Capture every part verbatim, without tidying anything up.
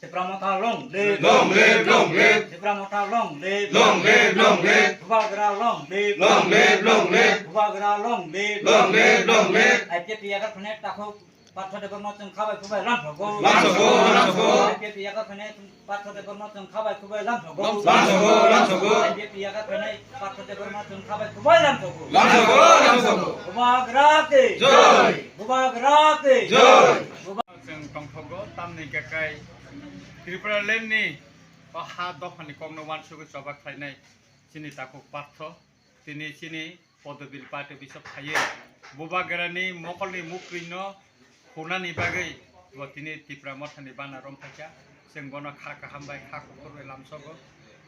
Tipra Motha long live. Long live, long live. Tipra Motha long live. Long live, long live. Bubagra long live. Long live, long live. Bubagra long live. Long live, long live. I P F T yakarphani takhuk Partho Debbarma chwng khabai khubai lamsogo. Lamsogo, lamsogo. I P F T yakarphani Partho Debbarma chwng khabai khubai lamsogo. Lamsogo, lamsogo. I P F T yakarphani Partho Debbarma chwng khabai khubai lamsogo. Lamsogo, lamsogo. Bubagra ki. Jai. Bubagra ki. Jai. Buba- Chwng tongthogo, tamni hwnkhe kai Tripura land ni o ha dophani kokno uansugwi choba khlainai chini takhuk Partho. Tini chini Podobil party office o phaiwi Bubagrani mokolni mukrwino hunani bagwi bo tini Tipra Mothani bana romphaikha. Chwng bono kha kaham bai, kha kuphur bai lamsogo.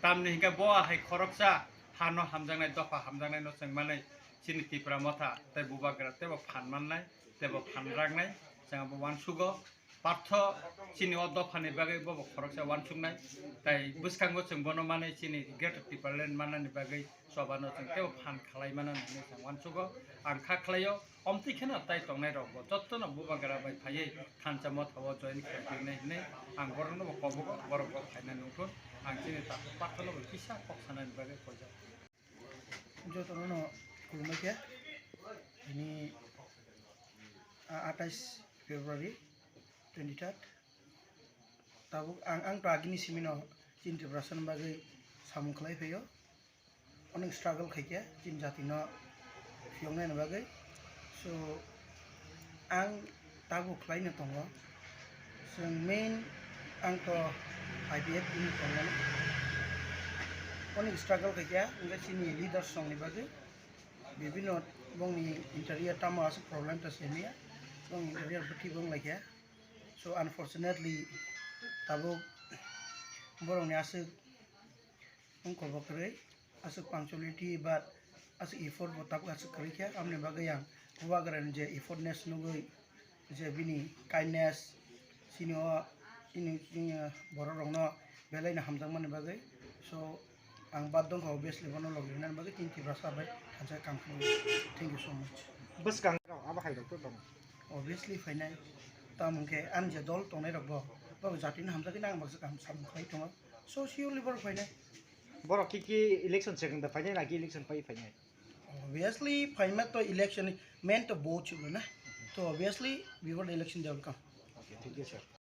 Tamni hwnkhe bo hai khoroksa hano hamjaknai, dopha hamjaknaino chwng manwi chini Tipra Motha tei Bubagra teibo phan mannai, teibo phan raknai, chwng abo uansugo. Partho chini o dophani bagwi bobo khoroksa uansuknai, tai bwskango chwng bono manwi chini Greater Tipraland mannani bagwi chobano chwng teibo phan khlai mano hinwi chwng uansugo. Ang kha khlaio, omtwi kheno tai tongnai rokbo jottono Bubagra bai phaiwi thansa mothao join khlai tongwi hinwi ang borokno bo kobogo, borok bo phaina nungthun. Ang chini takhuk Parthono bo kisa kok sanani bagwi koijak. Jotono no khulumbaikha. Tini, ah, atais February twenty-third. Tabuk ang, ang to agini simino chini Tiprasani bagwi samung khlai phaio. Onek struggle khaikha chini jatino phiyoknaini bagwi. So, ang tabuk khlaina tongo. Chwng main ang to I P F ni tongo. Onek struggle khaikha, hwnkhe chini leaders rokni bagwi. Bibino bongni interior tamo aswk problem ta semiya. Bong interior bwtwi bong laikha. So, unfortunately, tabuk borokni aswk wngkor bo kwrwi, aswk punctuality ba aswk effort bo tabuk aswk kwrwi khe, aboni bagwi ang Bubagrani je effortness nugwi, je bini kindness, chini o, chini, chini borok rokno belai no hamjakmani bagwi. So, ang baddho wngkha obviously bono logi rinani bagwi, chini Tiprasa bai thansa kam khlai. Thank you so much. Bwskang rok abo hai rok to tongo. Obviously phainai, tamo hwnkhe ani je dol tongnai rok bo, bo jatino hamjakgwi nang baksa kaham samung khlai tongo. So, surely borok phainai. Borok ki ki election second da phainai na ki election pai phainai? Obviously, phaima to election, main to vote chwlo na. To obviously, before the election they will come. Okay, thank you, sir.